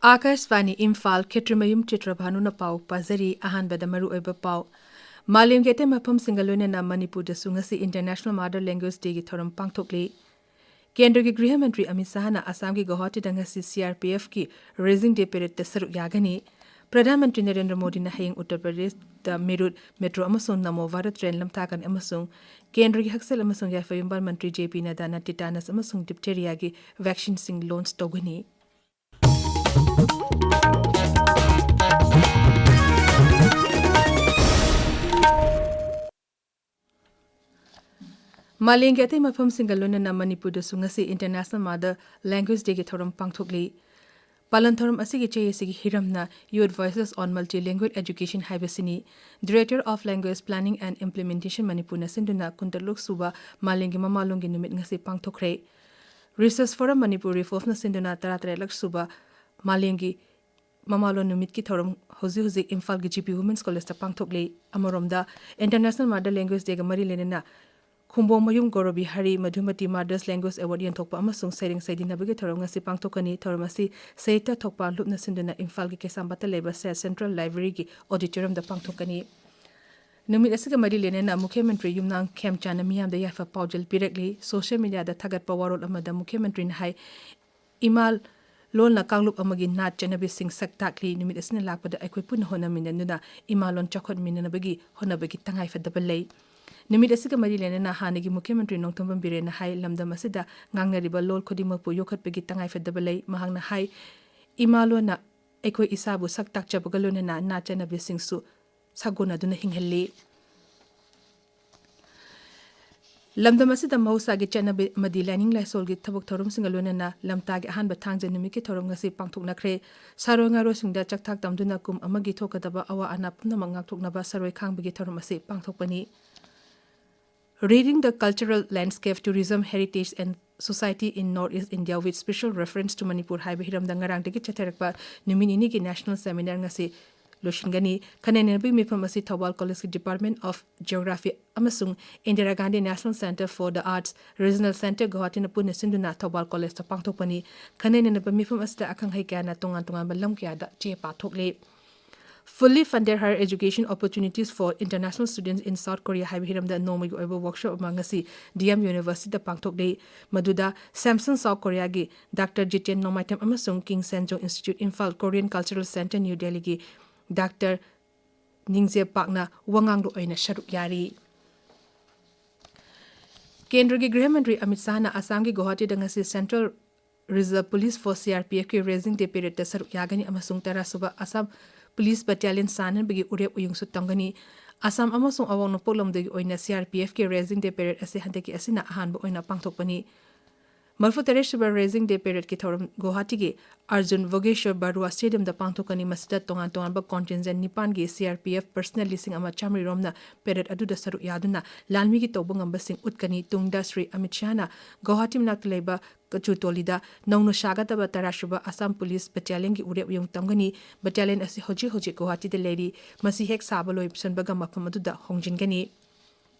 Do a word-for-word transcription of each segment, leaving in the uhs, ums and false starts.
ꯑꯥꯀꯥꯁꯕꯥꯅꯤ ꯏꯝꯐꯥꯜ, ꯈꯦꯇ꯭ꯔꯤꯃꯌꯨꯝ ꯆꯤꯇ꯭ꯔꯚꯥꯅꯨꯅ ꯄꯥꯎ ꯄꯥꯖꯔꯤ꯫ ꯑꯍꯥꯟꯕꯗ ꯃꯔꯨꯑꯣꯏꯕ ꯄꯥꯎ꯫ ꯃꯥꯂꯦꯝꯒꯤ ꯑꯇꯩ ꯃꯐꯝꯁꯤꯡꯒ ꯂꯣꯏꯅꯅ ꯃꯅꯤꯄꯨꯔꯗꯁꯨ ꯉꯁꯤ International Mother Language Dayꯒꯤ ꯊꯧꯔꯝ ꯄꯥꯡꯊꯣꯛꯂꯤ꯫ ꯀꯦꯟꯗ꯭ꯔꯒꯤ ꯒ꯭ꯔꯤꯍ ꯃꯟꯇ꯭ꯔꯤ ꯑꯃꯤꯠ ꯁꯥꯍꯅ ꯑꯁꯥꯝꯒꯤ ꯒꯧꯍꯥꯇꯤꯗ ꯉꯁꯤ CRPFꯀꯤ Raising Day Paradeꯇ ꯁꯔꯨꯛ ꯌꯥꯒꯅꯤ꯫ ꯄ꯭ꯔꯙꯥꯟ ꯃꯟꯇ꯭ꯔꯤ ꯅꯔꯦꯟꯗ꯭ꯔ ꯃꯣꯗꯤꯅ ꯍꯌꯦꯡ ꯎꯠꯇꯔ ꯄ꯭ꯔꯗꯦꯁꯇ ꯃꯤꯔꯨꯠ ꯃꯦꯇ꯭ꯔꯣ ꯑꯃꯁꯨꯡ ꯅꯃꯣ ꯚꯥꯔꯠ ꯇ꯭ꯔꯦꯟ ꯂꯝꯊꯥꯒꯅꯤ ꯑꯃꯁꯨꯡ ꯀꯦꯟꯗ꯭ꯔꯒꯤ ꯍꯛꯁꯦꯜ ꯑꯃꯁꯨꯡ ꯌꯥꯏꯐ ꯌꯨꯝꯕꯥꯜ ꯃꯟꯇ꯭ꯔꯤ J P ꯅꯗꯥꯅ tetanus ꯑꯃꯁꯨꯡ diphtheriaꯒꯤ vaccine ꯁꯤꯡ launch ꯇꯧꯒꯅꯤ꯫ ꯃꯥꯂꯦꯝꯒꯤ ꯑꯇꯩ ꯃꯐꯝꯁꯤꯡꯒ ꯂꯣꯏꯅꯅ ꯃꯅꯤꯄꯨꯔꯗꯁꯨ ꯉꯁꯤ International Mother Language Dayꯒꯤ ꯊꯧꯔꯝ ꯄꯥꯡꯊꯣꯛꯂꯤ꯫ ꯄꯥꯂꯟ ꯊꯧꯔꯝ ꯑꯁꯤꯒꯤ ꯆꯦ ꯑꯁꯤꯒꯤ ꯍꯤꯔꯝꯅ Youth Voices on Multilingual Education ꯍꯥꯏꯕꯁꯤꯅꯤ꯫ Director of Language Planning and Implementation ꯃꯅꯤꯄꯨꯔꯅ ꯁꯤꯟꯗꯨꯅ ꯀꯨꯟꯇꯔꯨꯛ ꯁꯨꯕ ꯃꯥꯂꯦꯝꯒꯤ ꯃꯃꯥꯂꯣꯟꯒꯤ ꯅꯨꯃꯤꯠ ꯉꯁꯤ ꯄꯥꯡꯊꯣꯛꯈ꯭ꯔꯦ꯫ Research Forum ꯃꯅꯤꯄꯨꯔ REFORMꯅ ꯁꯤꯟꯗꯨꯅ ꯇꯔꯥꯇꯔꯦꯠ ꯂꯛ ꯁꯨꯕ ꯃꯥꯂꯦꯝꯒꯤ ꯃꯃꯥꯂꯣꯟ ꯅꯨꯃꯤꯠꯀꯤ ꯊꯧꯔꯝ ꯍꯧꯖꯤꯛ ꯍꯧꯖꯤꯛ ꯏꯝꯐꯥꯜꯒꯤ G P Women's Collegeꯇ ꯄꯥꯡꯊꯣꯛꯂꯤ꯫ ꯑꯃꯔꯣꯝꯗ, International Mother Language Dayꯒ ꯃꯔꯤ ꯂꯩꯅꯅ ꯈꯣꯡꯕꯣꯡꯃꯌꯨꯝ ꯒꯧꯔꯕꯤꯍꯥꯔꯤ ꯃꯙꯨꯃꯇꯤ Mother's Language Award ꯌꯦꯟꯊꯣꯛꯄ ꯑꯃꯁꯨꯡ ꯁꯩꯔꯦꯡ ꯁꯩꯗꯤꯟꯅꯕꯒꯤ ꯊꯧꯔꯝ ꯉꯁꯤ ꯄꯥꯡꯊꯣꯛꯀꯅꯤ꯫ ꯊꯧꯔꯝ ꯑꯁꯤ ꯁꯍꯤꯇ꯭ꯌ ꯊꯣꯛꯄ ꯂꯨꯞꯅ ꯁꯤꯟꯗꯨꯅ ꯏꯝꯐꯥꯜꯒꯤ ꯀꯩꯁꯥꯝꯄꯥꯠꯇ ꯂꯩꯕ ꯁꯦ ꯁꯦꯟꯇ꯭ꯔꯦꯜ ꯂꯥꯏꯕ꯭ꯔꯦꯔꯤꯒꯤ ꯑꯣꯗꯤꯇꯣꯔꯤꯌꯝꯗ ꯄꯥꯡꯊꯣꯛꯀꯅꯤ꯫ ꯅꯨꯃꯤꯠ ꯑꯁꯤꯒ ꯃꯔꯤ ꯂꯩꯅꯅ ꯃꯨꯈ꯭ꯌ ꯃꯟꯇ꯭ꯔꯤ ꯌꯨꯝꯅꯥꯝ ꯈꯦꯝꯆꯥꯟꯅ ꯃꯤꯌꯥꯝꯗ ꯌꯥꯏꯐ ꯄꯥꯎꯖꯦꯜ ꯄꯤꯔꯛꯂꯤ꯫ ꯁꯣꯁꯤꯌꯦꯜ ꯃꯤꯗꯤꯌꯥꯗ ꯊꯥꯒꯠꯄ ꯋꯥꯔꯣꯜ ꯑꯃꯗ ꯃꯨꯈ꯭ꯌ ꯃꯟꯇ꯭ꯔꯤꯅ ꯍꯥꯏ, ꯏꯃꯥ ꯂꯣꯟꯅ ꯀꯥꯡꯂꯨꯞ ꯑꯃꯒꯤ ꯅꯥꯠ ꯆꯠꯅꯕꯤꯁꯤꯡ ꯁꯛ ꯇꯥꯛꯂꯤ꯫ ꯅꯨꯃꯤꯠ ꯑꯁꯤꯅ ꯂꯥꯛꯄꯗ ꯑꯩꯈꯣꯏ ꯄꯨꯟꯅ ꯍꯣꯠꯅꯃꯤꯟꯅꯗꯨꯅ ꯏꯃꯥ ꯂꯣꯟ ꯆꯥꯎꯈꯠꯃꯤꯟꯅꯅꯕꯒꯤ ꯍꯣꯠꯅꯕꯒꯤ ꯇꯉꯥꯏꯐꯗꯕ ꯂꯩ꯫ ꯅꯨꯃꯤꯠ ꯑꯁꯤꯒ ꯃꯔꯤ ꯂꯩꯅꯅ ꯍꯥꯟꯅꯒꯤ ꯃꯨꯈ꯭ꯌ ꯃꯟꯇ꯭ꯔꯤ ꯅꯣꯡꯊꯣꯝꯕꯝ ꯕꯤꯔꯦꯟꯅ ꯍꯥꯏ, ꯂꯝꯗꯝ ꯑꯁꯤꯗ ꯉꯥꯡꯅꯔꯤꯕ ꯂꯣꯜ ꯈꯨꯗꯤꯡꯃꯛꯄꯨ ꯌꯣꯛꯈꯠꯄꯒꯤ ꯇꯉꯥꯏꯐꯗꯕ ꯂꯩ꯫ ꯃꯍꯥꯛꯅ ꯍꯥꯏ, ꯏꯃꯥ ꯂꯣꯟꯅ ꯑꯩꯈꯣꯏ ꯏꯁꯥꯕꯨ ꯁꯛ ꯇꯥꯛꯆꯕꯒ ꯂꯣꯏꯅꯅ ꯅꯥꯠ ꯆꯠꯅꯕꯤꯁꯤꯡꯁꯨ ꯁꯥꯒꯣꯟꯅꯗꯨꯅ ꯍꯤꯡꯍꯜꯂꯤ꯫ ꯂꯝꯗꯝ ꯑꯁꯤꯗ ꯃꯍꯧꯁꯥꯒꯤ ꯆꯠꯅꯕꯤ ꯑꯃꯗꯤ ꯂꯥꯏꯅꯤꯡ ꯂꯥꯏꯁꯣꯜꯒꯤ ꯊꯕꯛ ꯊꯧꯔꯝꯁꯤꯡꯒ ꯂꯣꯏꯅꯅ ꯂꯝꯇꯥꯒꯤ ꯑꯍꯥꯟꯕ ꯊꯥꯡꯖ ꯅꯨꯃꯤꯠꯀꯤ ꯊꯧꯔꯝ ꯉꯁꯤ ꯄꯥꯡꯊꯣꯛꯅꯈ꯭ꯔꯦ꯫ ꯁꯥꯔꯣꯏ ꯉꯥꯔꯣꯏꯁꯤꯡꯗ ꯆꯥꯛꯊꯥꯛ ꯇꯝꯗꯨꯅ ꯀꯨꯝ ꯑꯃꯒꯤ ꯊꯣꯛꯀꯗꯕ ꯑꯋꯥ ꯑꯅꯥ ꯄꯨꯝꯅꯃꯛ ꯉꯥꯛꯊꯣꯛꯅꯕ ꯁꯥꯔꯣꯏ ꯈꯥꯡꯕꯒꯤ ꯊꯧꯔꯝ ꯑꯁꯤ ꯄꯥꯡꯊꯣꯛꯄꯅꯤ꯫ Reading the Cultural Landscape, Tourism, Heritage and Society in North East India with Special Reference to Manipur ꯍꯥꯏꯕ ꯍꯤꯔꯝꯗ ꯉꯔꯥꯡꯗꯒꯤ ꯆꯠꯊꯔꯛꯄ ꯅꯨꯃꯤꯠ ꯅꯤꯅꯤꯒꯤ National Seminar ꯉꯁꯤ ꯂꯣꯏꯁꯤꯟꯒꯅꯤ꯫ ꯈꯟꯅ ꯅꯩꯅꯕꯒꯤ ꯃꯤꯐꯝ ꯑꯁꯤ ꯊꯧꯕꯥꯜ ꯀꯣꯂꯦꯖꯀꯤ Department of Geography ꯑꯃꯁꯨꯡ Indira Gandhi National Centre for the Arts Regional Centre ꯒꯨꯋꯥꯍꯥꯇꯤꯅ ꯄꯨꯟꯅ ꯁꯤꯟꯗꯨꯅ ꯊꯧꯕꯥꯜ ꯀꯣꯂꯦꯖꯇ ꯄꯥꯡꯊꯣꯛꯄꯅꯤ꯫ ꯈꯟꯅ ꯅꯩꯅꯕ ꯃꯤꯐꯝ ꯑꯁꯤꯗ ꯑꯈꯪ ꯑꯍꯩ ꯀꯌꯥꯅ ꯇꯣꯉꯥꯟ ꯇꯣꯉꯥꯟꯕ ꯂꯝ ꯀꯌꯥꯗ ꯆꯦ ꯄꯥꯊꯣꯛꯂꯤ꯫ Fully funded higher education opportunities for international students in South Korea ꯍꯥꯏꯕ ꯍꯤꯔꯝꯗ ꯅꯣꯡꯃꯒꯤ ꯑꯣꯏꯕ workshop ꯑꯃ ꯉꯁꯤ D M Universityꯗ ꯄꯥꯡꯊꯣꯛꯂꯤ꯫ ꯃꯗꯨꯗ Samsung South Koreaꯒꯤ Doctor Jiten Nongmaitem ꯑꯃꯁꯨꯡ King Sanjong Institute Imphal Korean Cultural Centre New Delhiꯒꯤ Doctor ꯅꯤꯡꯖꯦ ꯄꯥꯛꯅ ꯋꯥꯉꯥꯡꯂꯣꯏ ꯑꯣꯏꯅ ꯁꯔꯨꯛ ꯌꯥꯔꯤ꯫ ꯀꯦꯟꯗ꯭ꯔꯒꯤ ꯒ꯭ꯔꯤꯍ ꯃꯟꯇ꯭ꯔꯤ ꯑꯃꯤꯠ ꯁꯥꯍꯅ ꯑꯁꯥꯝꯒꯤ ꯒꯨꯋꯥꯍꯥꯇꯤꯗ ꯉꯁꯤ Central Reserve Police Force, C R P Fꯀꯤ Raising Day Paradeꯇ ꯁꯔꯨꯛ ꯌꯥꯒꯅꯤ ꯑꯃꯁꯨꯡ ꯇꯔꯥꯁꯨꯕ ꯑꯁꯥꯝ Police Battalion ꯁꯥꯟꯅꯕꯒꯤ ꯎꯔꯦꯞ ꯎꯌꯨꯡꯁꯨ ꯇꯝꯒꯅꯤ꯫ ꯑꯁꯥꯝ ꯑꯃꯁꯨꯡ ꯑꯋꯥꯡ ꯅꯣꯡꯄꯣꯛ ꯂꯝꯗꯝꯒꯤ ꯑꯣꯏꯅ C R P Fꯀꯤ Raising Day Parade ꯑꯁꯤ ꯍꯟꯗꯛꯀꯤ ꯑꯁꯤꯅ ꯑꯍꯥꯟꯕ ꯑꯣꯏꯅ ꯄꯥꯡꯊꯣꯛꯄꯅꯤ꯫ ꯃꯔꯤꯐꯨ ꯇꯔꯦꯠ ꯁꯨꯕ Raising Day Paradeꯀꯤ ꯊꯧꯔꯝ ꯒꯨꯋꯥꯍꯥꯇꯤꯒꯤ Arjun Bhogeshwar Barua Stadiumꯗ ꯄꯥꯡꯊꯣꯛꯀꯅꯤ꯫ ꯃꯁꯤꯗ ꯇꯣꯉꯥꯟ ꯇꯣꯉꯥꯟꯕ contingent ꯅꯤꯄꯥꯟꯒꯤ C R P F personnel ꯂꯤꯁꯤꯡ ꯑꯃ ꯆꯥꯃꯔꯤ ꯔꯣꯝꯅ parade ꯑꯗꯨꯗ ꯁꯔꯨꯛ ꯌꯥꯗꯨꯅ ꯂꯥꯟꯃꯤꯒꯤ ꯇꯧꯕ ꯉꯝꯕꯁꯤꯡ ꯎꯠꯀꯅꯤ꯫ ꯇꯨꯡꯗ ꯁ꯭ꯔꯤ ꯑꯃꯤꯠ ꯁꯥꯍꯅ ꯒꯨꯋꯥꯍꯥꯇꯤ ꯃꯅꯥꯛꯇ ꯂꯩꯕ ꯀꯆꯨꯇꯣꯂꯤꯗ ꯅꯧꯅ ꯁꯥꯒꯗꯕ ꯇꯔꯥꯁꯨꯕ Assam Police Battalionꯒꯤ ꯎꯔꯦꯞ ꯎꯌꯨꯡ ꯇꯝꯒꯅꯤ꯫ Battalion ꯑꯁꯤ ꯍꯧꯖꯤꯛ ꯍꯧꯖꯤꯛ ꯒꯨꯋꯥꯍꯥꯇꯤꯗ ꯂꯩꯔꯤ꯫ ꯃꯁꯤ ꯍꯦꯛ ꯁꯥꯕ ꯂꯣꯏꯁꯤꯟꯕꯒ ꯃꯐꯝ ꯑꯗꯨꯗ ꯍꯣꯡꯖꯤꯟꯒꯅꯤ꯫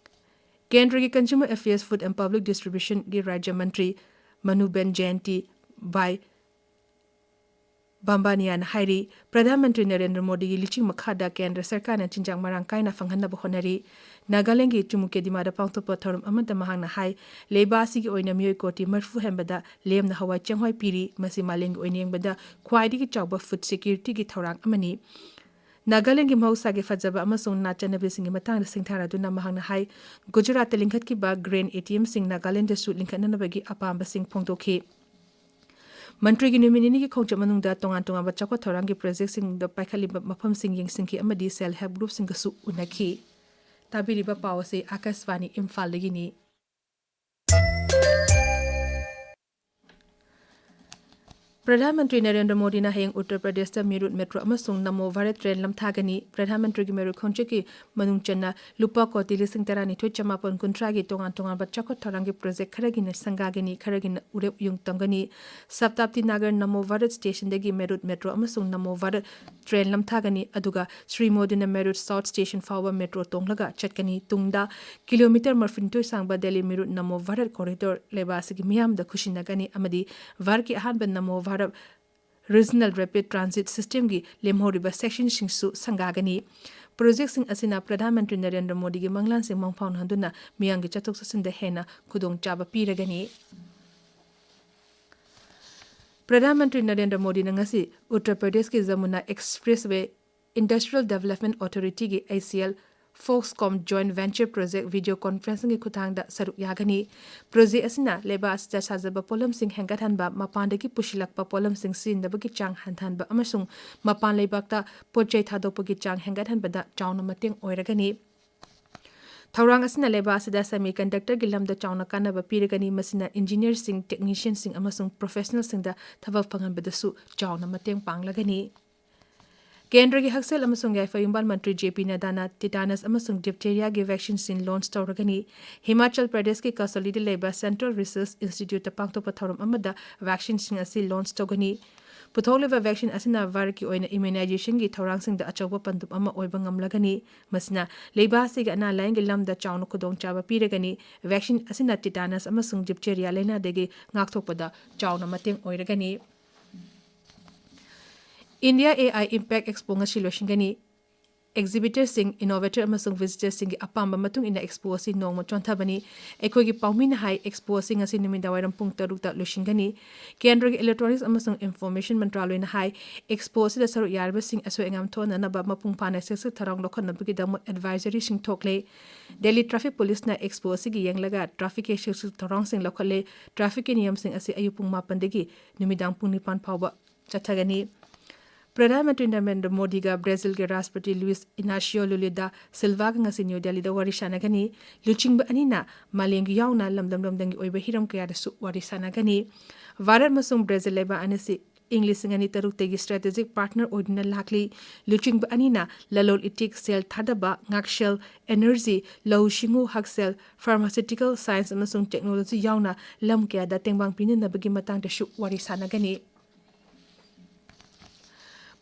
ꯀꯦꯟꯗ꯭ꯔꯒꯤ Consumer Affairs, Food and Public Distributionꯒꯤ ꯔꯥꯖ꯭ꯌ ꯃꯟꯇ꯭ꯔꯤ ꯃꯅꯨꯕꯦꯟ ꯖꯌꯟꯇꯤ ꯚꯥꯏ ꯕꯥꯝꯕꯥꯅꯤꯌꯥꯅ ꯍꯥꯏꯔꯤ, ꯄ꯭ꯔꯙꯥꯟ ꯃꯟꯇ꯭ꯔꯤ ꯅꯔꯦꯟꯗ꯭ꯔ ꯃꯣꯗꯤꯒꯤ ꯂꯨꯆꯤꯡ ꯃꯈꯥꯗ ꯀꯦꯟꯗ꯭ꯔ ꯁꯔꯀꯥꯔꯅ ꯆꯤꯟꯖꯥꯛ ꯃꯔꯥꯡ ꯀꯥꯏꯅ ꯐꯪꯍꯟꯅꯕ ꯍꯣꯠꯅꯔꯤ꯫ ꯅꯥꯒꯥꯂꯦꯟꯗꯒꯤ ꯆꯨꯃꯨꯀꯦꯗꯤꯃꯥꯗ ꯄꯥꯡꯊꯣꯛꯄ ꯊꯧꯔꯝ ꯑꯃꯗ ꯃꯍꯥꯛꯅ ꯍꯥꯏ, ꯂꯩꯕꯥꯛ ꯑꯁꯤꯒꯤ ꯑꯣꯏꯅ ꯃꯤꯑꯣꯏ ꯀꯣꯇꯤ ꯃꯔꯤꯐꯨ ꯍꯦꯟꯕꯗ ꯂꯦꯝꯅ ꯍꯋꯥꯏ ꯆꯦꯡꯋꯥꯏ ꯄꯤꯔꯤ꯫ ꯃꯁꯤ ꯃꯥꯂꯦꯝꯒꯤ ꯑꯣꯏꯅ ꯌꯦꯡꯕꯗ ꯈ꯭ꯋꯥꯏꯗꯒꯤ ꯆꯥꯎꯕ food securityꯒꯤ ꯊꯧꯔꯥꯡ ꯑꯃꯅꯤ꯫ ꯅꯥꯒꯥꯂꯦꯟꯒꯤ ꯃꯍꯧꯁꯥꯒꯤ ꯐꯖꯕ ꯑꯃꯁꯨꯡ ꯅꯥꯠ ꯆꯠꯅꯕꯤꯁꯤꯡꯒꯤ ꯃꯇꯥꯡꯗ ꯁꯤꯡꯊꯥꯅꯗꯨꯅ ꯃꯍꯥꯛꯅ ꯍꯥꯏ, ꯒꯨꯖꯔꯥꯠꯇ ꯂꯤꯡꯈꯠꯈꯤꯕ grain ATMꯁꯤꯡ ꯅꯥꯒꯥꯂꯦꯟꯗꯁꯨ ꯂꯤꯡꯈꯠꯅꯅꯕꯒꯤ ꯑꯄꯥꯝꯕꯁꯤꯡ ꯐꯣꯡꯗꯣꯛꯈꯤ꯫ ꯃꯟꯇ꯭ꯔꯤꯒꯤ ꯅꯨꯃꯤꯠ ꯅꯤꯅꯤꯒꯤ ꯈꯣꯡꯆꯠ ꯃꯅꯨꯡꯗ ꯇꯣꯉꯥꯟ ꯇꯣꯉꯥꯟꯕ ꯆꯥꯎꯈꯠ ꯊꯧꯔꯥꯡꯒꯤ projectꯁꯤꯡꯗ ꯄꯥꯏꯈꯠꯂꯤꯕ ꯃꯐꯝꯁꯤꯡ ꯌꯦꯡꯁꯤꯟꯈꯤ ꯑꯃꯗꯤ self help groupꯁꯤꯡꯒꯁꯨ ꯎꯅꯈꯤ꯫ ꯇꯥꯕꯤꯔꯤꯕ ꯄꯥꯎ ꯑꯁꯤ ꯑꯥꯀꯥꯁꯕꯥꯅꯤ ꯏꯝꯐꯥꯜꯗꯒꯤꯅꯤ꯫ ꯄ꯭ꯔꯙꯥꯟ ꯃꯟꯇ꯭ꯔꯤ ꯅꯔꯦꯟꯗ꯭ꯔ ꯃꯣꯗꯤꯅ ꯍꯌꯦꯡ ꯎꯠꯇꯔ ꯄ꯭ꯔꯗꯦꯁꯇ ꯃꯤꯔꯨꯠ ꯃꯦꯇ꯭ꯔꯣ ꯑꯃꯁꯨꯡ ꯅꯃꯣ ꯚꯥꯔꯠ ꯇ꯭ꯔꯦꯟ ꯂꯝꯊꯥꯒꯅꯤ꯫ ꯄ꯭ꯔꯙꯥꯟ ꯃꯟꯇ꯭ꯔꯤꯒꯤ ꯃꯦꯔꯨꯠ ꯈꯣꯡꯆꯠꯀꯤ ꯃꯅꯨꯡ ꯆꯟꯅ ꯂꯨꯄꯥ ꯀꯣꯇꯤ ꯂꯤꯁꯤꯡ ꯇꯔꯥꯅꯤꯊꯣꯏ ꯆꯃꯥꯄꯟ ꯀꯨꯟꯊ꯭ꯔꯥꯒꯤ ꯇꯣꯉꯥꯟ ꯇꯣꯉꯥꯟꯕ ꯆꯥꯎꯈꯠ ꯊꯧꯔꯥꯡꯒꯤ ꯄ꯭ꯔꯣꯖꯦꯛ ꯈꯔꯒꯤꯅ ꯁꯪꯒꯥꯒꯅꯤ, ꯈꯔꯒꯤꯅ ꯎꯔꯦꯞ ꯌꯨꯡ ꯇꯝꯒꯅꯤ꯫ ꯁꯞꯇꯥꯞꯇꯤ ꯅꯥꯒꯔ ꯅꯃꯣ ꯚꯥꯔꯠ ꯁ꯭ꯇꯦꯁꯟꯗꯒꯤ ꯃꯦꯔꯨꯠ ꯃꯦꯇ꯭ꯔꯣ ꯑꯃꯁꯨꯡ ꯅꯃꯣ ꯚꯥꯔꯠ ꯇ꯭ꯔꯦꯟ ꯂꯝꯊꯥꯒꯅꯤ, ꯑꯗꯨꯒ ꯁ꯭ꯔꯤ ꯃꯣꯗꯤꯅ ꯃꯦꯔꯨꯠ ꯁꯥꯎꯠ ꯁ꯭ꯇꯦꯁꯟ ꯐꯥꯎꯕ ꯃꯦꯇ꯭ꯔꯣ ꯇꯣꯡꯂꯒ ꯆꯠꯀꯅꯤ꯫ ꯇꯨꯡꯗ ꯀꯤꯂꯣꯃꯤꯇꯔ ꯃꯔꯐꯨꯅꯤꯊꯣꯏ ꯁꯥꯡꯕ ꯗꯦꯜꯂꯤ ꯃꯤꯔꯨꯠ ꯅꯃꯣ ꯚꯥꯔꯠ ꯀꯣꯔꯤꯗꯣꯔ ꯂꯩꯕꯥꯛ ꯑꯁꯤꯒꯤ ꯃꯤꯌꯥꯝꯗ ꯈꯨꯠꯁꯤꯟꯅꯒꯅꯤ ꯑꯃꯗꯤ ꯚꯥꯔꯠꯀꯤ ꯑꯍꯥꯟꯕ ꯅꯃꯣ ꯚꯥꯔꯠ ꯔꯤꯖꯅꯦꯜ ꯔꯦꯄꯤꯗ ꯇ꯭ꯔꯥꯟꯖꯤꯠ ꯁꯤꯁꯇꯦꯝꯒꯤ ꯂꯦꯝꯍꯧꯔꯤꯕ ꯁꯦꯛꯁꯟꯁꯤꯡꯁꯨ ꯁꯪꯒꯥꯒꯅꯤ꯫ ꯄ꯭ꯔꯣꯖꯦꯛꯁꯤꯡ ꯑꯁꯤꯅ ꯄ꯭ꯔꯙꯥꯟ ꯃꯟꯇ꯭ꯔꯤ ꯅꯔꯦꯟꯗ꯭ꯔ ꯃꯣꯗꯤꯒꯤ ꯃꯪꯂꯥꯟꯁꯤꯡ ꯃꯪ ꯐꯥꯎꯅꯍꯟꯗꯨꯅ ꯃꯤꯌꯥꯝꯒꯤ ꯆꯠꯊꯣꯛ ꯆꯠꯁꯤꯟꯗ ꯍꯦꯟꯅ ꯈꯨꯗꯣꯡꯆꯥꯕ ꯄꯤꯔꯒꯅꯤ꯫ ꯄ꯭ꯔꯙꯥꯟ ꯃꯟꯇ꯭ꯔꯤ ꯅꯔꯦꯟꯗ꯭ꯔ ꯃꯣꯗꯤꯅ ꯉꯁꯤ ꯎꯠꯇꯔ ꯄ꯭ꯔꯗꯦꯁꯀꯤ ꯖꯃꯨꯅꯥ ꯑꯦꯛꯁꯄ꯭ꯔꯦꯁꯋꯦ ꯏꯟꯗꯁꯇ꯭ꯔꯤꯌꯦꯜ ꯗꯤꯕꯦꯂꯞꯃꯦꯟ ꯑꯣꯊꯣꯔꯤꯇꯤꯒꯤ, I C L, Foxconn joint venture project video ꯀꯣꯟꯐ꯭ꯔꯦꯟꯁꯤꯡꯒꯤ ꯈꯨꯠꯊꯥꯡꯗ ꯁꯔꯨꯛ ꯌꯥꯒꯅꯤ꯫ ꯄ꯭ꯔꯣꯖꯦꯛ ꯑꯁꯤꯅ ꯂꯩꯕꯥꯛ ꯑꯁꯤꯗ ꯁꯥꯖꯕ ꯄꯣꯠꯂꯝꯁꯤꯡ ꯍꯦꯟꯒꯠꯍꯟꯕ, ꯃꯄꯥꯟꯗꯒꯤ ꯄꯨꯁꯤꯜꯂꯛꯄ ꯄꯣꯠꯂꯝꯁꯤꯡ ꯁꯤꯖꯤꯟꯅꯕꯒꯤ ꯆꯥꯡ ꯍꯟꯊꯍꯟꯕ ꯑꯃꯁꯨꯡ ꯃꯄꯥꯟ ꯂꯩꯕꯥꯛꯇ ꯄꯣꯠ ꯆꯩ ꯊꯥꯗꯣꯛꯄꯒꯤ ꯆꯥꯡ ꯍꯦꯟꯒꯠꯍꯟꯕꯗ ꯆꯥꯎꯅ ꯃꯇꯦꯡ ꯑꯣꯏꯔꯒꯅꯤ꯫ ꯊꯧꯔꯥꯡ ꯑꯁꯤꯅ ꯂꯩꯕꯥꯛ ꯑꯁꯤꯗ ꯁꯦꯃꯤꯀꯟꯗꯛꯇꯔꯒꯤ ꯂꯝꯗ ꯆꯥꯎꯅ ꯀꯥꯟꯅꯕ ꯄꯤꯔꯒꯅꯤ, ꯃꯁꯤꯅ ꯏꯟꯖꯤꯅꯤꯌꯔꯁꯤꯡ, ꯇꯦꯛꯅꯤꯁꯤꯌꯟꯁꯤꯡ ꯑꯃꯁꯨꯡ ꯄ꯭ꯔꯣꯐꯦꯁꯅꯦꯜꯁꯤꯡꯗ ꯊꯕꯛ ꯐꯪꯍꯟꯕꯗꯁꯨ ꯆꯥꯎꯅ ꯃꯇꯦꯡ ꯄꯥꯡꯂꯒꯅꯤ꯫ ꯀꯦꯟꯗ꯭ꯔꯒꯤ ꯍꯛꯁꯦꯜ ꯑꯃꯁꯨꯡ ꯌꯥꯏꯐ ꯌꯨꯝꯕꯥꯜ ꯃꯟꯇ꯭ꯔꯤ ꯖꯦ ꯄꯤ ꯅꯗꯥꯅ ꯇꯤꯇꯥꯅꯁ ꯑꯃꯁꯨꯡ ꯗꯤꯞꯊꯦꯔꯤꯌꯥꯒꯤ ꯚꯦꯛꯁꯤꯟꯁꯤꯡ ꯂꯣꯟꯆ ꯇꯧꯔꯒꯅꯤ꯫ ꯍꯤꯃꯥꯆꯜ ꯄ꯭ꯔꯗꯦꯁꯀꯤ ꯀꯁꯣꯂꯤꯗ ꯂꯩꯕ ꯁꯦꯟꯇ꯭ꯔꯦꯜ ꯔꯤꯁꯔꯆ ꯏꯟꯁꯇꯤꯇ꯭ꯌꯨꯠꯇ ꯄꯥꯡꯊꯣꯛꯄ ꯊꯧꯔꯝ ꯑꯃꯗ ꯚꯦꯛꯁꯤꯟꯁꯤꯡ ꯑꯁꯤ ꯂꯣꯟꯆ ꯇꯧꯒꯅꯤ꯫ ꯄꯨꯊꯣꯛꯂꯤꯕ ꯚꯦꯛꯁꯤꯟ ꯑꯁꯤꯅ ꯚꯥꯔꯠꯀꯤ ꯑꯣꯏꯅ ꯏꯝꯌꯨꯅꯥꯏꯖꯦꯁꯟꯒꯤ ꯊꯧꯔꯥꯡꯁꯤꯡꯗ ꯑꯆꯧꯕ ꯄꯟꯗꯨꯞ ꯑꯃ ꯑꯣꯏꯕ ꯉꯝꯂꯒꯅꯤ꯫ ꯃꯁꯤꯅ ꯂꯩꯕꯥꯛ ꯑꯁꯤꯒꯤ ꯑꯅꯥ ꯂꯥꯌꯦꯡꯒꯤ ꯂꯝꯗ ꯆꯥꯎꯅ ꯈꯨꯗꯣꯡꯆꯥꯕ ꯄꯤꯔꯒꯅꯤ꯫ ꯚꯦꯛꯁꯤꯟ ꯑꯁꯤꯅ ꯇꯤꯇꯥꯅꯁ ꯑꯃꯁꯨꯡ ꯗꯤꯞꯊꯦꯔꯤꯌꯥ ꯂꯥꯏꯅꯥꯗꯒꯤ ꯉꯥꯛꯊꯣꯛꯄꯗ ꯆꯥꯎꯅ ꯃꯇꯦꯡ ꯑꯣꯏꯔꯒꯅꯤ꯫ India A I impact expo ꯉꯁꯤ ꯂꯣꯏꯁꯤꯟꯒꯅꯤ꯫ ꯑꯦꯛꯖꯤꯕꯤꯇꯔꯁꯤꯡ, ꯏꯅꯣꯚꯦꯇꯔ ꯑꯃꯁꯨꯡ ꯚꯤꯖꯤꯇꯔꯁꯤꯡꯒꯤ ꯑꯄꯥꯝꯕ ꯃꯇꯨꯡ ꯏꯟꯅ ꯑꯦꯛꯁꯄꯣ ꯑꯁꯤ ꯅꯣꯡꯃ ꯆꯣꯟꯊꯕꯅꯤ꯫ ꯑꯩꯈꯣꯏꯒꯤ ꯄꯥꯎꯃꯤꯅ ꯍꯥꯏ, ꯑꯦꯛꯁꯄꯣ ꯑꯁꯤ ꯉꯁꯤ ꯅꯨꯃꯤꯗꯥꯡꯋꯥꯏꯔꯝ ꯄꯨꯡ ꯇꯔꯨꯛꯇ ꯂꯣꯏꯁꯤꯟꯒꯅꯤ꯫ ꯀꯦꯟꯗ꯭ꯔꯒꯤ ꯏꯂꯦꯛꯇ꯭ꯔꯣꯅꯤꯛꯁ ꯑꯃꯁꯨꯡ ꯏꯟꯐꯣꯔꯃꯦꯁꯟ ꯃꯟꯇ꯭ꯔꯥꯂꯣꯏꯅ ꯍꯥꯏ, ꯑꯦꯛꯁꯄꯣ ꯑꯁꯤꯗ ꯁꯔꯨꯛ ꯌꯥꯔꯤꯕꯁꯤꯡ ꯑꯁꯣꯏ ꯑꯉꯥꯝ ꯊꯣꯛꯍꯟꯗꯅꯕ ꯃꯄꯨꯡ ꯐꯥꯅ ꯆꯦꯛꯁꯤꯟ ꯊꯧꯔꯥꯡ ꯂꯧꯈꯠꯅꯕꯒꯤꯗꯃꯛ ꯑꯦꯗꯚꯥꯏꯖꯔꯤꯁꯤꯡ ꯊꯣꯛꯂꯦ꯫ ꯗꯦꯜꯂꯤ ꯇ꯭ꯔꯥꯐꯤꯛ ꯄꯨꯂꯤꯁꯅ ꯑꯦꯛꯁꯄꯣ ꯑꯁꯤꯒꯤ ꯌꯦꯡꯂꯒ ꯇ꯭ꯔꯥꯐꯤꯛꯀꯤ ꯆꯦꯛꯁꯤꯟ ꯊꯧꯔꯥꯡꯁꯤꯡ ꯂꯧꯈꯠꯂꯦ꯫ ꯇ꯭ꯔꯥꯐꯤꯛꯀꯤ ꯅꯤꯌꯝꯁꯤꯡ ꯑꯁꯤ ꯑꯌꯨꯛ ꯄꯨꯡ ꯃꯥꯄꯟꯗꯒꯤ ꯅꯨꯃꯤꯗꯥꯡ ꯄꯨꯡ ꯅꯤꯄꯥꯟ ꯐꯥꯎꯕ ꯆꯠꯊꯒꯅꯤ꯫ ꯄ꯭ꯔꯙꯥꯟ ꯃꯟꯇ꯭ꯔꯤ ꯅꯔꯦꯟꯗ꯭ꯔ ꯃꯣꯗꯤꯒ ꯕ꯭ꯔꯥꯖꯤꯜꯒꯤ ꯔꯥꯁꯇ꯭ꯔꯄꯇꯤ ꯂꯨꯏꯁ ꯏꯅꯥꯁꯤꯌꯣ ꯂꯨꯂꯨꯗ ꯁꯤꯜꯚꯥꯒ ꯉꯁꯤ ꯅ꯭ꯌꯨ ꯗꯦꯜꯂꯤꯗ ꯋꯥꯔꯤ ꯁꯥꯟꯅꯒꯅꯤ꯫ ꯂꯨꯆꯤꯡꯕ ꯑꯅꯤꯅ ꯃꯥꯂꯦꯝꯒꯤ ꯌꯥꯎꯅ ꯂꯝꯗꯝ ꯂꯝꯗꯝꯒꯤ ꯑꯣꯏꯕ ꯍꯤꯔꯝ ꯀꯌꯥꯗꯁꯨ ꯋꯥꯔꯤ ꯁꯥꯟꯅꯒꯅꯤ꯫ ꯚꯥꯔꯠ ꯑꯃꯁꯨꯡ ꯕ꯭ꯔꯥꯖꯤꯜ ꯂꯩꯕꯥꯛ ꯑꯅꯤꯁꯤ ꯏꯪ ꯂꯤꯁꯤꯡ ꯑꯅꯤ ꯇꯔꯨꯛꯇꯒꯤ strategic partner ꯑꯣꯏꯗꯨꯅ ꯂꯥꯛꯂꯤ꯫ ꯂꯨꯆꯤꯡꯕ ꯑꯅꯤꯅ ꯂꯂꯣꯟ ꯏꯇꯤꯛ, ꯁꯦꯜ ꯊꯥꯗꯕ, ꯉꯥꯛꯁꯦꯜ, energy, ꯂꯧꯎ ꯁꯤꯡꯎ, ꯍꯛꯁꯦꯜ, pharmaceutical, science ꯑꯃꯁꯨꯡ technology ꯌꯥꯎꯅ ꯂꯝ ꯀꯌꯥꯗ ꯇꯦꯡꯕꯥꯡ ꯄꯤꯅꯅꯕꯒꯤ ꯃꯇꯥꯡꯗꯁꯨ ꯋꯥꯔꯤ ꯁꯥꯟꯅꯒꯅꯤ꯫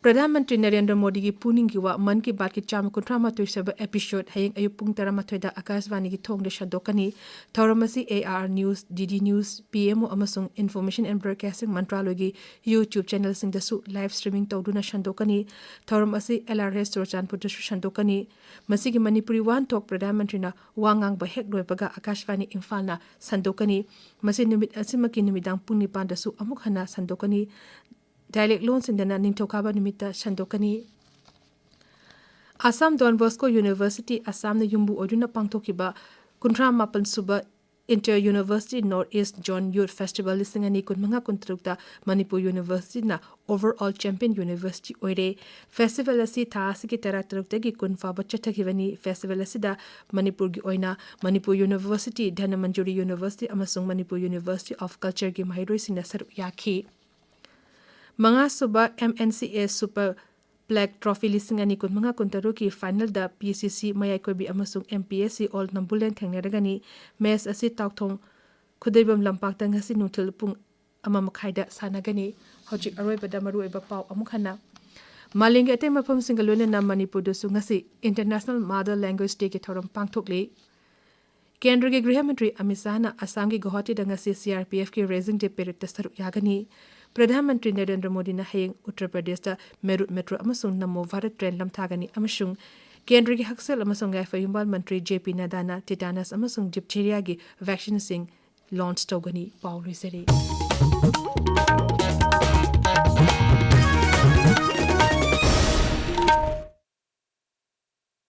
ꯄ꯭ꯔꯙꯥꯟ ꯃꯟꯇ꯭ꯔꯤ ꯅꯔꯦꯟꯗ꯭ꯔ ꯃꯣꯗꯤꯒꯤ ꯄꯨꯛꯅꯤꯡꯒꯤ ꯋꯥ ꯃꯟ ꯀꯤ ꯕꯥꯠꯀꯤ ꯆꯥꯝꯃ ꯀꯨꯟꯊ꯭ꯔꯥ ꯃꯥꯊꯣꯏ ꯁꯨꯕ episode ꯍꯌꯦꯡ ꯑꯌꯨꯛ ꯄꯨꯡ ꯇꯔꯥꯃꯥꯊꯣꯏꯗ ꯑꯀꯥꯁꯕꯥꯅꯤꯒꯤ ꯊꯣꯡꯗ ꯁꯟꯗꯣꯛꯀꯅꯤ꯫ ꯊꯧꯔꯝ ꯑꯁꯤ A I R News, D D News, P M O ꯑꯃꯁꯨꯡ Information and Broadcasting ꯃꯟꯇ꯭ꯔꯥꯂꯣꯏꯒꯤ YouTube channelꯁꯤꯡꯗꯁꯨ live streaming ꯇꯧꯗꯨꯅ ꯁꯟꯗꯣꯛꯀꯅꯤ꯫ ꯊꯧꯔꯝ ꯑꯁꯤ L R H ꯆꯨꯔꯆꯥꯟꯄꯨꯔꯗꯁꯨ ꯁꯟꯗꯣꯛꯀꯅꯤ꯫ ꯃꯁꯤꯒꯤ ꯃꯅꯤꯄꯨꯔꯤ ꯋꯥꯍꯟꯊꯣꯛ ꯄ꯭ꯔꯙꯥꯟ ꯃꯟꯇ꯭ꯔꯤꯅ ꯋꯥ ꯉꯥꯡꯕ ꯍꯦꯛ ꯂꯣꯏꯕꯒ ꯑꯀꯥꯁꯕꯥꯅꯤ ꯏꯝꯐꯥꯜꯅ ꯁꯟꯗꯣꯛꯀꯅꯤ꯫ ꯃꯁꯤ ꯅꯨꯃꯤꯠ ꯑꯁꯤꯃꯛꯀꯤ ꯅꯨꯃꯤꯗꯥꯡ ꯄꯨꯡ ꯅꯤꯄꯥꯟꯗꯁꯨ ꯑꯃꯨꯛ ꯍꯟꯅ ꯁꯟꯗꯣꯛꯀꯅꯤ꯫ Dialect ꯂꯣꯟꯁꯤꯡꯗꯅ ꯅꯤꯡꯊꯧꯀꯥꯕ ꯅꯨꯃꯤꯠꯇ ꯁꯟꯗꯣꯛꯀꯅꯤ꯫ ꯑꯁꯥꯝ ꯗꯣꯟ ꯕꯣꯁꯀꯣ ꯌꯨꯅꯤꯚꯔꯁꯤꯇꯤ, ꯑꯁꯥꯝꯅ ꯌꯨꯝꯕꯨ ꯑꯣꯏꯗꯨꯅ ꯄꯥꯡꯊꯣꯛꯈꯤꯕ ꯀꯨꯟꯊ꯭ꯔꯥ ꯃꯥꯄꯟ ꯁꯨꯕ Inter University North East Zone Youth Festival ꯂꯤꯁꯤꯡ ꯑꯅꯤ ꯀꯨꯟꯃꯉꯥ ꯀꯨꯟꯇꯔꯨꯛꯇ ꯃꯅꯤꯄꯨꯔ ꯌꯨꯅꯤꯚꯔꯁꯤꯇꯤꯅ overall champion university ꯑꯣꯏꯔꯦ꯫ Festival ꯑꯁꯤ ꯊꯥ ꯑꯁꯤꯒꯤ ꯇꯔꯥꯇꯔꯨꯛꯇꯒꯤ ꯀꯨꯟ ꯐꯥꯎꯕ ꯆꯠꯊꯈꯤꯕꯅꯤ꯫ Festival ꯑꯁꯤꯗ ꯃꯅꯤꯄꯨꯔꯒꯤ ꯑꯣꯏꯅ ꯃꯅꯤꯄꯨꯔ ꯌꯨꯅꯤꯚꯔꯁꯤꯇꯤ, ꯙꯅꯃꯟꯖꯨꯔꯤ ꯌꯨꯅꯤꯚꯔꯁꯤꯇꯤ ꯑꯃꯁꯨꯡ ꯃꯅꯤꯄꯨꯔ ꯌꯨꯅꯤꯚꯔꯁꯤꯇꯤ ꯑꯣꯐ ꯀꯜꯆꯔꯒꯤ ꯃꯍꯩꯔꯣꯏꯁꯤꯡꯅ ꯁꯔꯨꯛ ꯌꯥꯈꯤ꯫ ꯃꯉꯥꯁꯨꯕ M N C A Super Plaque Trophy ꯂꯤꯁꯤꯡ ꯑꯅꯤ ꯀꯨꯟꯃꯉꯥ ꯀꯨꯟꯇꯔꯨꯛꯀꯤ finalꯗ P C C ꯃꯌꯥꯏ ꯀꯣꯏꯕꯤ ꯑꯃꯁꯨꯡ M P S C All ꯅꯝꯕꯨꯂꯦꯟ ꯊꯦꯡꯅꯔꯒꯅꯤ꯫ Match ꯑꯁꯤ ꯇꯥꯎꯊꯣꯡ ꯈꯨꯗꯩꯕꯝ ꯂꯝꯄꯥꯛꯇ ꯉꯁꯤ ꯅꯨꯡꯊꯤꯜ ꯄꯨꯡ ꯑꯃ ꯃꯈꯥꯏꯗ ꯁꯥꯟꯅꯒꯅꯤ꯫ ꯍꯧꯖꯤꯛ ꯑꯔꯣꯏꯕꯗ ꯃꯔꯨꯑꯣꯏꯕ ꯄꯥꯎ ꯑꯃꯨꯛ ꯍꯟꯅ꯫ ꯃꯥꯂꯦꯝꯒꯤ ꯑꯇꯩ ꯃꯐꯝꯁꯤꯡꯒ ꯂꯣꯏꯅꯅ ꯃꯅꯤꯄꯨꯔꯗꯁꯨ ꯉꯁꯤ International Mother Language Dayꯒꯤ ꯊꯧꯔꯝ ꯄꯥꯡꯊꯣꯛꯂꯤ꯫ ꯀꯦꯟꯗ꯭ꯔꯒꯤ ꯒ꯭ꯔꯤꯍ ꯃꯟꯇ꯭ꯔꯤ ꯑꯃꯤꯠ ꯁꯥꯍꯅ ꯑꯁꯥꯝꯒꯤ ꯒꯨꯋꯥꯍꯥꯇꯤꯗ ꯉꯁꯤ C R P Fꯀꯤ Raising Day Paradeꯇ ꯁꯔꯨꯛ ꯌꯥꯒꯅꯤ꯫ ꯄ꯭ꯔꯙꯥꯟ ꯃꯟꯇ꯭ꯔꯤ ꯅꯔꯦꯟꯗ꯭ꯔ ꯃꯣꯗꯤꯅ ꯍꯌꯦꯡ ꯎꯠꯇꯔ ꯄ꯭ꯔꯗꯦꯁꯇ ꯃꯦꯔꯨꯠ ꯃꯦꯇ꯭ꯔꯣ ꯑꯃꯁꯨꯡ ꯅꯃꯣ ꯚꯥꯔꯠ ꯇ꯭ꯔꯦꯟ ꯂꯝꯊꯥꯒꯅꯤ ꯑꯃꯁꯨꯡ ꯀꯦꯟꯗ꯭ꯔꯒꯤ ꯍꯛꯁꯦꯜ ꯑꯃꯁꯨꯡ ꯌꯥꯏꯐ ꯌꯨꯝꯕꯥꯜ ꯃꯟꯇ꯭ꯔꯤ J P ꯅꯗꯥꯅ tetanus ꯑꯃꯁꯨꯡ diptheriaꯒꯤ vaccineꯁꯤꯡ launch ꯇꯧꯒꯅꯤ꯫ ꯄꯥꯎ ꯂꯣꯏꯖꯔꯦ꯫